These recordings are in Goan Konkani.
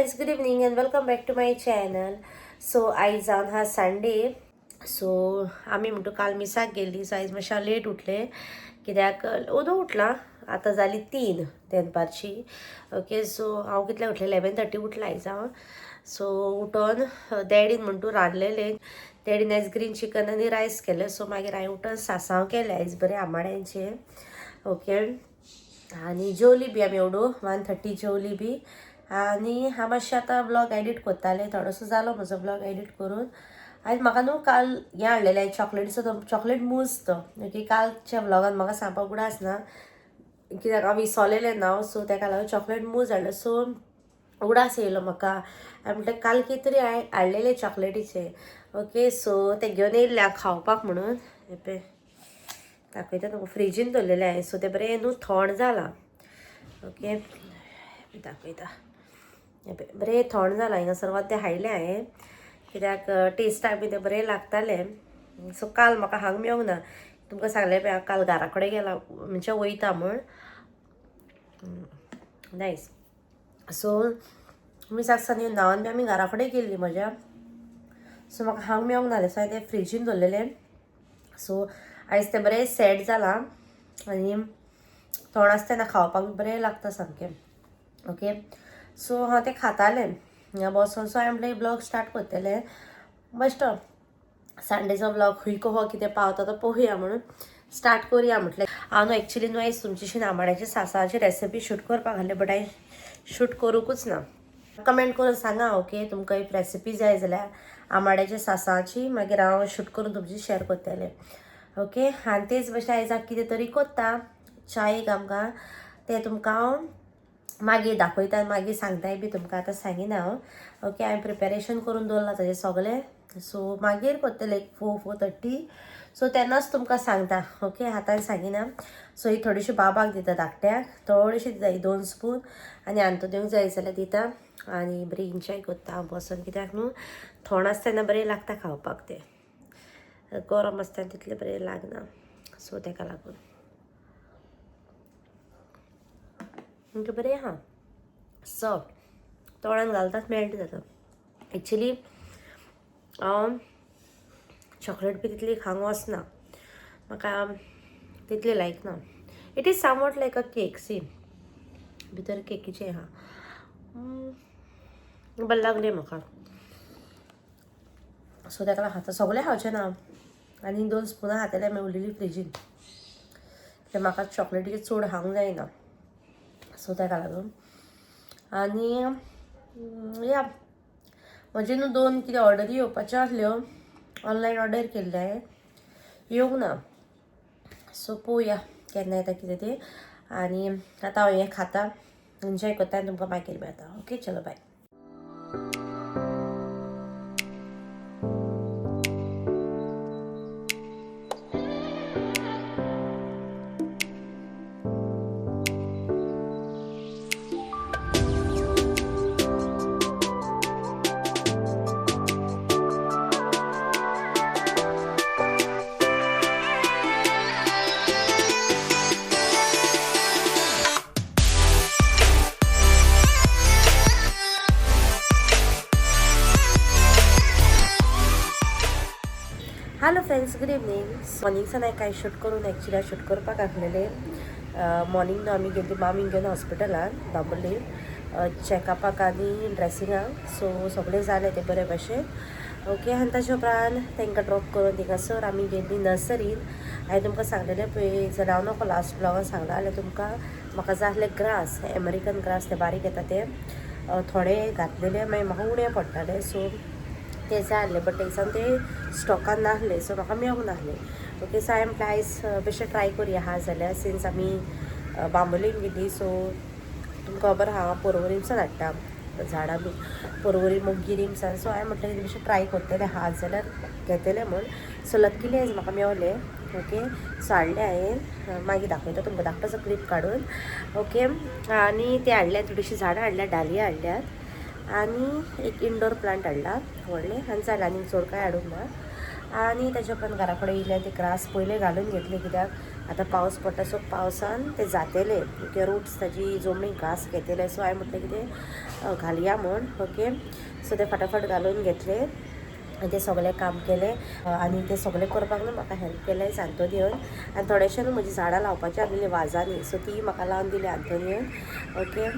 Friends, good evening and welcome back to my channel. So आयज जावन हा संडे. सो आमी म्हणटा काल मिसाक गेल्ली. सो आयज मातशें हांव लेट उठलें कित्याक ओदों उठलां, आतां जाली 3 दनपारची. ओके, सो हांव कितले उठलें, 11:30 उठलां आयज हांव. सो उठोन डॅडीन म्हण तूं रांदलेलें, डॅडीन आयज ग्रीन चिकन आनी रायस केलें. सो मागीर हांवें उठोन सासांव केलें आयज बरें आंबाड्यांचें. ओके, आनी जेवली बी आमी एवडो 1:30 जेवली बी. आनी हांव मातशें आतां व्लॉग एडिट करतालें, थोडोसो जालो म्हजो व्लॉग एडिट करून. आयज म्हाका न्हू काल हें हाडलेलें चॉकलेटीचो तो चॉकलेट मूज तो. ओके, कालच्या व्लॉगान म्हाका सांगपाक उडास ना कित्याक हांव विसरलेलें ना. सो तेका लागून चॉकलेट मूज हाडलो. सो उडास येयलो म्हाका, हांवें म्हटलें काल कितें तरी हांवें हाडलेलें चॉकलेटीचें. ओके, सो तें घेवन येयल्लें हांव खावपाक म्हणून. हें पळय दाखयता तुमकां, फ्रिजीन दवरलेलें हांवें. सो तें बरें न्हू थंड जालां. ओके, दाखयता, हें पळय बरें थंड जालां. हिंगासर वत तें हाडलें हांवें कित्याक टेस्टाक बी तें बरें लागतालें. सो काल म्हाका हांग मेळूंक ना, तुमकां सांगलें पळय हांव काल घरा कडेन गेलां म्हणजे वयता म्हूण. नायस. सो मिसाक सावन न्हांवन बी आमी घरा कडेन गेल्ली म्हज्या. सो म्हाका हांग मेळूंक नासलें. सो हांवें तें फ्रिजीन दवरलेलें. सो आयज तें बरें सेट जालां आनी थंड आसता तेन्ना खावपाक बरें लागता सामकें. ओके, सो हांव तें खातालें हिंगा बसोन. सो हांवें म्हटलें ब्लॉग स्टार्ट करतलें, बेश्टो संडेचो ब्लॉग खंय कहो कितें पावता तो पळोवया म्हणून स्टार्ट करुया म्हटलें. हांव न्हू एक्चुली न्हू आयज तुमच्याशी आंबाड्याचे सासाची रेसिपी शूट करपाक आहले, बट हांवें शूट करूंकूच ना. कमेंट करून सांगा ओके, तुमकां एक रेसिपी जाय जाल्यार आंबाड्याच्या सासाची, मागीर हांव शूट करून तुमची शेअर करतलें. ओके, आनी तेच भशेन आयज हांव कितें तरी कोत्ता चायेक आमकां, तें तुमकां हांव मागीर दाखयता आनी मागीर सांगताय बी तुमकां, आतां सांगिना हांव. ओके, हांवें प्रिपेरेशन करून दवरलां ताजें सगळें. सो मागीर करतलें एक 4-4:30. सो तेन्नाच तुमकां सांगता. ओके, आतां सांगिना. सो ही थोडीशी बाबाक दिता, धाकट्याक थोडीशी दिता, ही 2 स्पून, आनी आंतोनीक जाय जाल्यार दिता. आनी बरी एन्जॉय करता हांव बसोन, कित्याक न्हू थंड आसता तेन्ना बरें लागता खावपाक, तें गरम आसता तितलें बरें लागना. सो तेका लागून म्हणजे बरें आहा, सॉफ्ट, तोंडान घालतात मेल्ट जाता. एक्चुली हांव चॉकलेट बी तितली खावंक वचना, म्हाका तितली लायक ना. It is somewhat like a cake, see भितर केकीचें आहा. बरें लागलें म्हाका. सो तेका लागून खाता सगळें खावचें ना, आनी 2 स्पुनां खातलें मागीर उरलेली फ्रिजीन, कित्याक म्हाका चॉकलेटीचें चड खावंक जायना. सो तेका लागून. आनी या म्हजे न्हू 2 कितें ऑर्डरी येवपाच्यो आसल्यो, ऑनलायन ऑर्डर केल्ले हांवें, येवंक ना. सो पळोवया केन्ना येता कितें तें. आनी आतां हांव हें खाता, एन्जॉय करता आनी तुमकां मागीर मेळटा. ओके, चलो बाय. Hello friends, good evening. Morning सान हांवें कांय शूट करून एक्चुली हांव शूट करपाक आसलेलें. मॉर्निंग न्हू आमी गेल्ली मामीक घेवन हॉस्पिटलान बांबोळी चॅकअपाक आनी ड्रेसिंगाक. सो सगळें जालें तें बरे भशेन. ओके, आनी ताच्या उपरांत तांकां ड्रॉप करून थिंगासर आमी गेल्ली नर्सरीन. हांवें तुमकां सांगलेलें पळय जाल्यार हांव नको लास्ट ब्लॉगान सांगलां जाल्यार तुमकां, म्हाका जाय आसलें ग्रास, अमेरिकन ग्रास, ते बारीक येता ते थोडे घातलेले, मागीर म्हाका उणें पडटाले. सो ते जाय आसले, बट तेंच्यान ते स्टॉकान नासले, सो म्हाका मेळूंक नासले. ओके, सो हांवें म्हटलें आयज बेश्टें ट्राय करुया आहा जाल्यार, सिन्स आमी बांबोलीन गेली. सो तुमकां खबर आहा हांव पोरवरीमसान हाडटा झाडां बी, पोरवरी मोगीरीमसान. सो हांवें म्हटलें बेश्टें ट्राय करतलें आहा जाल्यार घेतलें म्हूण. सो लक्कीली आयज म्हाका मेवलें. ओके, सो हाडलें हांवें, मागीर दाखयता तुमकां धाकटोसो क्लिप काडून. ओके, आनी ते हाडल्या थोडीशीं झाडां हाडल्या, डालिया हाडल्यात, आनी एक इंडोर प्लांट हाडला व्हडलें, आनी जालें. आनी चड कांय हाडूंक ना. आनी ताच्या उपरांत घरा कडेन येयलें, ते ग्रास पयलें घालून घेतलें कित्याक आतां पावस पडटा, सो पावसान ते जातेले. ओके, रुट्स ताजी जमनीक घास घेतले. सो हांवें म्हटलें कितें घालया म्हूण. ओके, सो ते फटाफट घालून घेतले आनी ते सगळें काम केलें. आनी ते सगळें करपाक न्हू म्हाका हेल्प केलें आंतोनियोन. आनी थोडेशें न्हू म्हजी झाडां लावपाची आसलेली वाजांनी, सो ती म्हाका लावन दिली आंतोनियोन. ओके,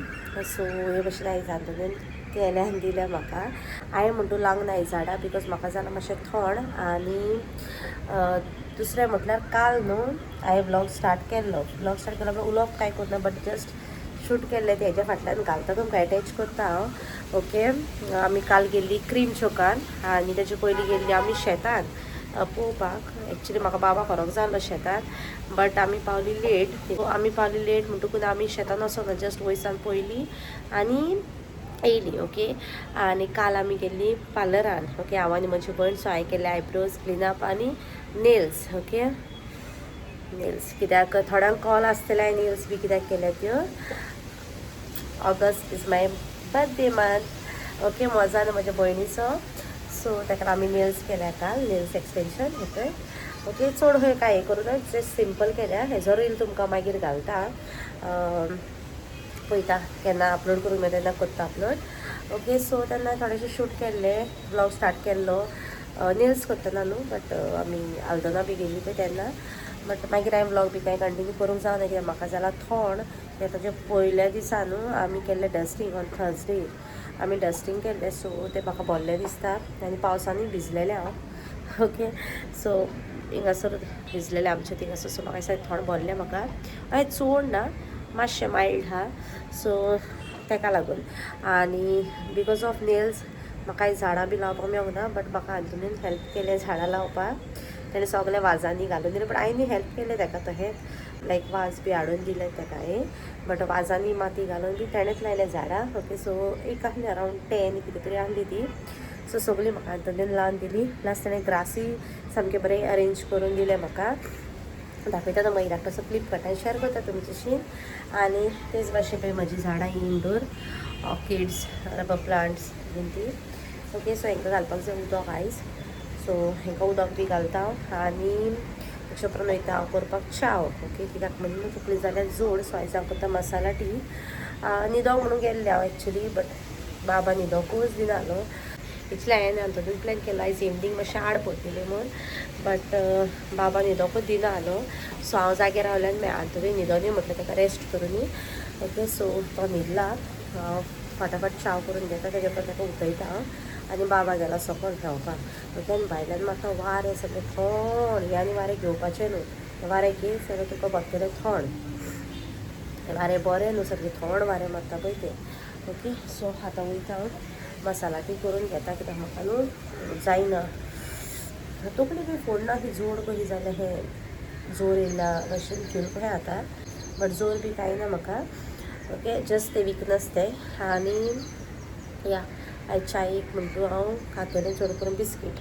सो हे भशेन आयज आंतोनियोन केलें आनी दिलें म्हाका. हांवें म्हणटू लावंक ना ही झाडां because म्हाका जालां मातशें थंड. आनी दुसरें म्हटल्यार काल न्हू हांवें व्लॉग स्टार्ट केल्लो. व्लॉग स्टार्ट केलो म्हळ्यार उलोवप कांय करना, बट जस्ट शूट केल्लें. ते हेज्या फाटल्यान घालता तुमकां, एटॅच करता हांव. ओके, आमी काल गेल्ली क्रीम चौकान आनी तेजे पयलीं गेल्ली आमी शेतान पळोवपाक. एक्चुली म्हाका बाबा फरक जाल्लो शेतान, बट आमी पावली लेट. आमी पावली लेट म्हणटकूच आमी शेतान वचोना, जस्ट वयसान पयली आनी येयली. ओके, आनी काल आमी गेल्ली पार्लरान. ओके, हांव आनी म्हजी भयण. सो हांवें केल्ले आयब्रोज क्लिनअप आनी नेल्स. ओके, नेल्स कित्याक थोड्यांक कॉल आसतले हांवें नेल्स बी कित्याक केल्या त्यो. August is my birthday month. Okay, म्हजो आनी म्हज्या भयणीचो. सो ताका आमी नेल्स केल्या काल, नेल्स एक्सटेंशन हें. ओके, चड खंय कांय हें करूं ना, जस्ट सिंपल केल्या. हेजो रील तुमकां मागीर घालता, पळयता केन्ना अपलोड करूंक मेळटा तेन्ना करता अपलोड. ओके, सो तेन्ना थोडेशें शूट केल्लें, व्लॉग स्टार्ट केल्लो नेल्स करतना न्हू, बट आमी आल्दोना बी गेली पळय तेन्ना. बट मागीर हांवें व्लॉग बी कांय कंटिन्यू करूंक जावना कित्याक म्हाका जाला थंड. कित्याक ताजे पयल्या दिसा न्हू आमी केल्लें डस्टींग, ऑन थर्सडे आमी डस्टींग केल्लें, सो तें म्हाका बोल्लें दिसता आनी पावसानूय भिजलेलें हांव. ओके, सो हिंगासर भिजलेलें आमच्या थिंगासर. सो म्हाका दिसता थोडें भरलें म्हाका, हय चड ना, मातशें मायल्ड आहा. सो तेका लागून आनी because of nails म्हाका झाडां बी लावपाक मेळूंक ना, बट म्हाका आंतोनीन हेल्प केलें झाडां लावपाक. तेणें सगळें वाजांनी घालून दिलें, बट हांवें हेल्प केलें तेका तशेंच, लायक वाज बी हाडून दिले तेका हांवें, बट वाजांनी माती घालून बी तेणेंच लायलें झाडां. ओके, सो एक आहली अरावंड 10 कितें तरी आहली ती. सो सगळीं म्हाका आंतोनीन लावन दिली. प्लस तेणें ग्रासूय सामकें बरें अरेंज करून दिलें म्हाका. दाखयता तो मागीर धाकटोसो क्लिप काडटा आनी शेअर करता तुमच्याशी. आनी तेच भाशेन पळय म्हजी झाडां, इंडोर ऑर्किड्स, रबर प्लांट्स बीन ती. ओके, सो हांकां घालपाक जाय उदक आयज, सो हांकां उदक बी घालता हांव आनी ताच्या उपरांत वयता हांव करपाक च्याव. ओके, कित्याक म्हणून तकली जाल्यार जोड. सो आयज हांव करता मसाला टी. न्हिदोंक म्हणून गेल्लें हांव एक्चुली, बट बाबा न्हिदोंकूच दिनालो. एक्चुली हांवें आंतोनीन प्लॅन केलो आयज इवनींग मातशें आड पडटलें म्हूण, बट बाबा न्हिदोंकूच दिना आलो. सो हांव जागेर रावलें आनी मागीर आंतोनी न्हिदोनी म्हटलें ताका रेस्ट करुनी. ओके, सो तो न्हिदला. हांव फटाफट च्याव करून घेता, तेज्या उपरांत ताका उठयता हांव. आनी बाबा गेला सकयल भोंवपाक. ओके, आनी भायल्यान म्हाका वारें सगळें थंड हें, आनी वारें घेवपाचें न्हू, वारें घेत जाल्यार तुका भरतलें थंड. वारें बरें न्हू, सारकें थंड वारें मारता पळय तें. ओके, सो आतां वयता हांव, मसाला टी करून घेता कित्याक म्हाका न्हू जायना, तकली बी फोडना ती जोड कशी जाल्या, हें जोर येयला अशें फील कशें जाता, बट जोर बी कांय ना म्हाका. ओके, जस्ट ते विकनस ते. आनी या, आयज चायेक म्हणटू हांव खातलें चड करून बिस्कीट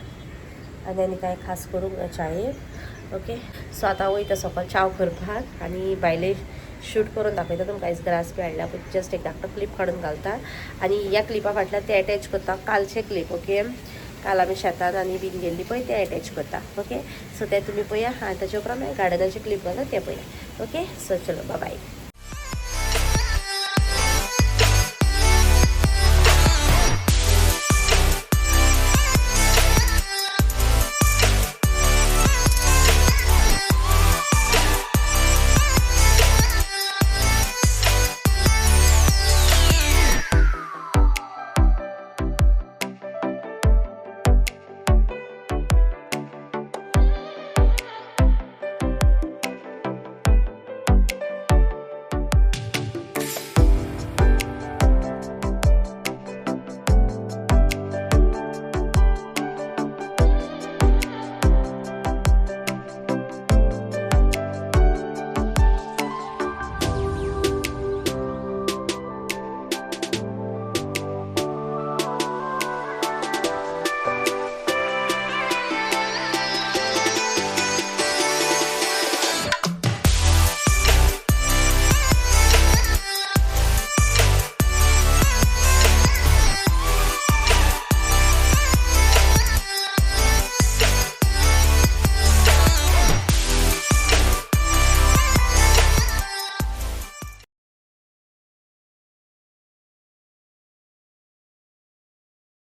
आनी आनी कांय खास करूंक ना चायेक. ओके, सो आतां वयता सकयल च्याव करपाक आनी भायले शूट करून दाखयता तुमकां. आयज ग्रास बी हाडल्या पळय, जस्ट एक धाकटो क्लिप काडून घालता आनी ह्या क्लिपा फाटल्यान ते एटॅच करता कालचे क्लिप. ओके, काल आमी शेतान आनी बीन गेल्ली पळय, ते एटॅच करता. ओके, सो ते तुमी पळया आनी ताच्या उपरांत मागीर गार्डनाचे क्लिप घालता ते पळया. ओके, सो चलो, बाय.